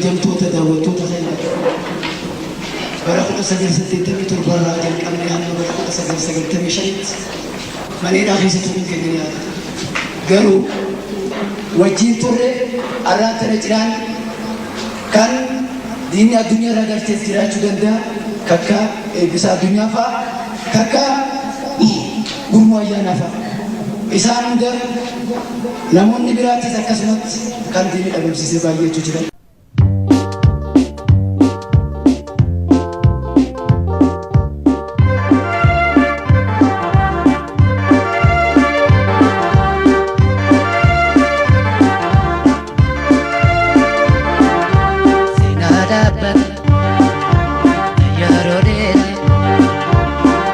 Kabajamtoota daawwattoota keenya, bara 1987 irraa jalqabnee hamma bara 1995tti mana hidhaa keessa turuun keenya ni yaadatama. Garuu wajjin turre arraan tana cinaan kan diinni addunyaa irraa galchees jiraachuu danda'a. Kakka Eebbisaa Addunyaa fa'a, kakka Gurmuu Ayyaanaa fa'a. Isaan hunda namoonni biraattis akkasumatti kan diinni dhabamsiise baay'eetu jira. Seenaa dhaabbata yeroo dheeraa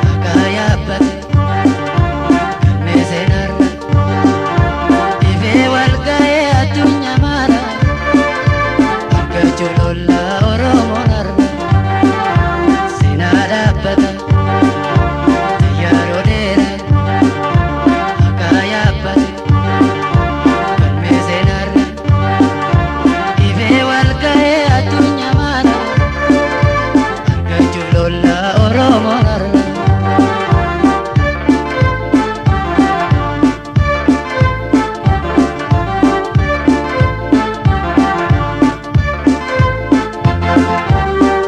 haqaa yaabbate galmee seenaarra ifee wal ga'ee addunyaa maara argachuu lollaa Oromoon har'a. Seenaa dhaabbata yeroo dheeraa haqaa yaabbate galmee seenaarra ifee wal ga'ee addunyaa maara argachuuf lollaa Oromoon har'a.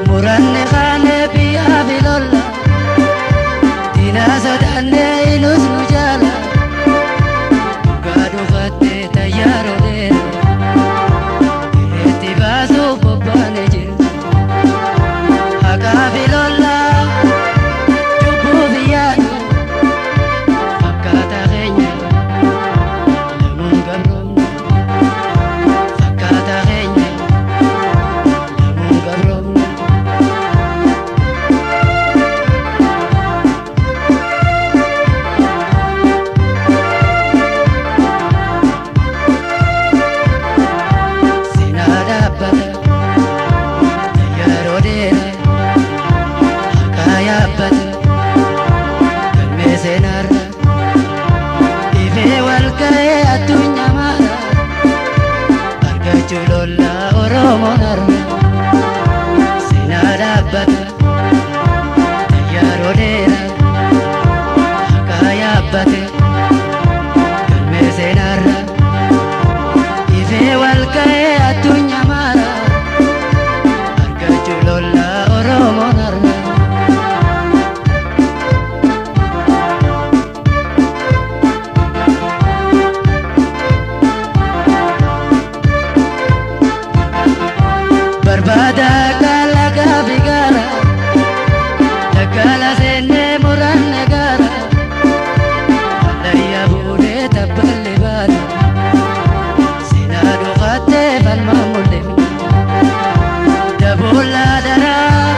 Muranne kaanee biyyaa fi lolla, diinaa sodaannee inus nu jaala, dhugaa dhufattee tayyaaroo dheera, irreetti baasuuf bobbaane jirra. Haqaa fi lolla, cubbuu fi yaadu, fakkaataa keenya lamuun gabroomne, fakkaataa keenya lamuun gabroomne. Seenaa dhaabbata yeroo dheeraa haqaa yaabbata galmee seenaarra ifee wal ga'ee addunyaa maara argachuu lollaa Oromoon har'a. Seenaa dhaabbata yeroo dheeraa haqaa yaabbate galmee seenaarra ifee wal ga'ee addunyaa maara argachuu lollaa Oromoon har'a. Barbaada kalagaa fi gaara, daggaala seennee muranne gaara, hallayyaa buunee tabballi baana, seenaa dhufattee falmaa mul'ifne, daboollaa daraa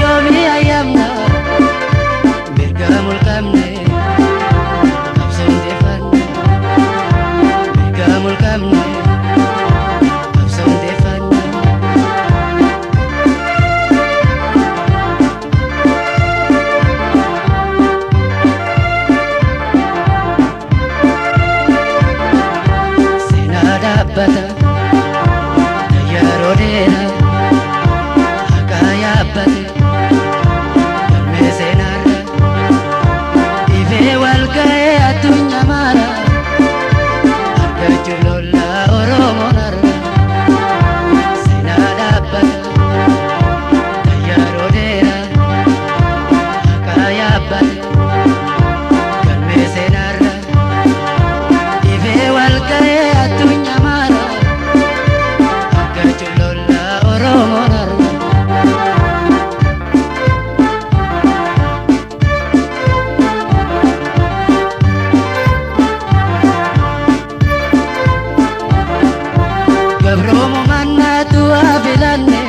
yoomii ayyamna, mirga mulqamne qabsoon deeffanne, mirga mulqamne qabsoon deeffanne. Seenaa dhaabbata yeroo dheeraa haqaa yaabbate galmee seenaarra ifee wal ga'ee addunyaa maara argachuu lollaa Oromoon har'a. Seenaa dhaabbata yeroo dheeraa haqaa yaabbate galmee seenaarra ifee wal ga'ee addunyaa maara argachuu lollaa Oromoon har'a. Gabroomu mannaatu haa filanne,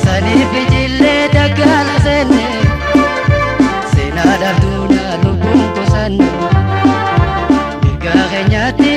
saniif ijillee daggaala seenne, seenaa dhabduudha lubbuun kusanne, mirga keenyaatti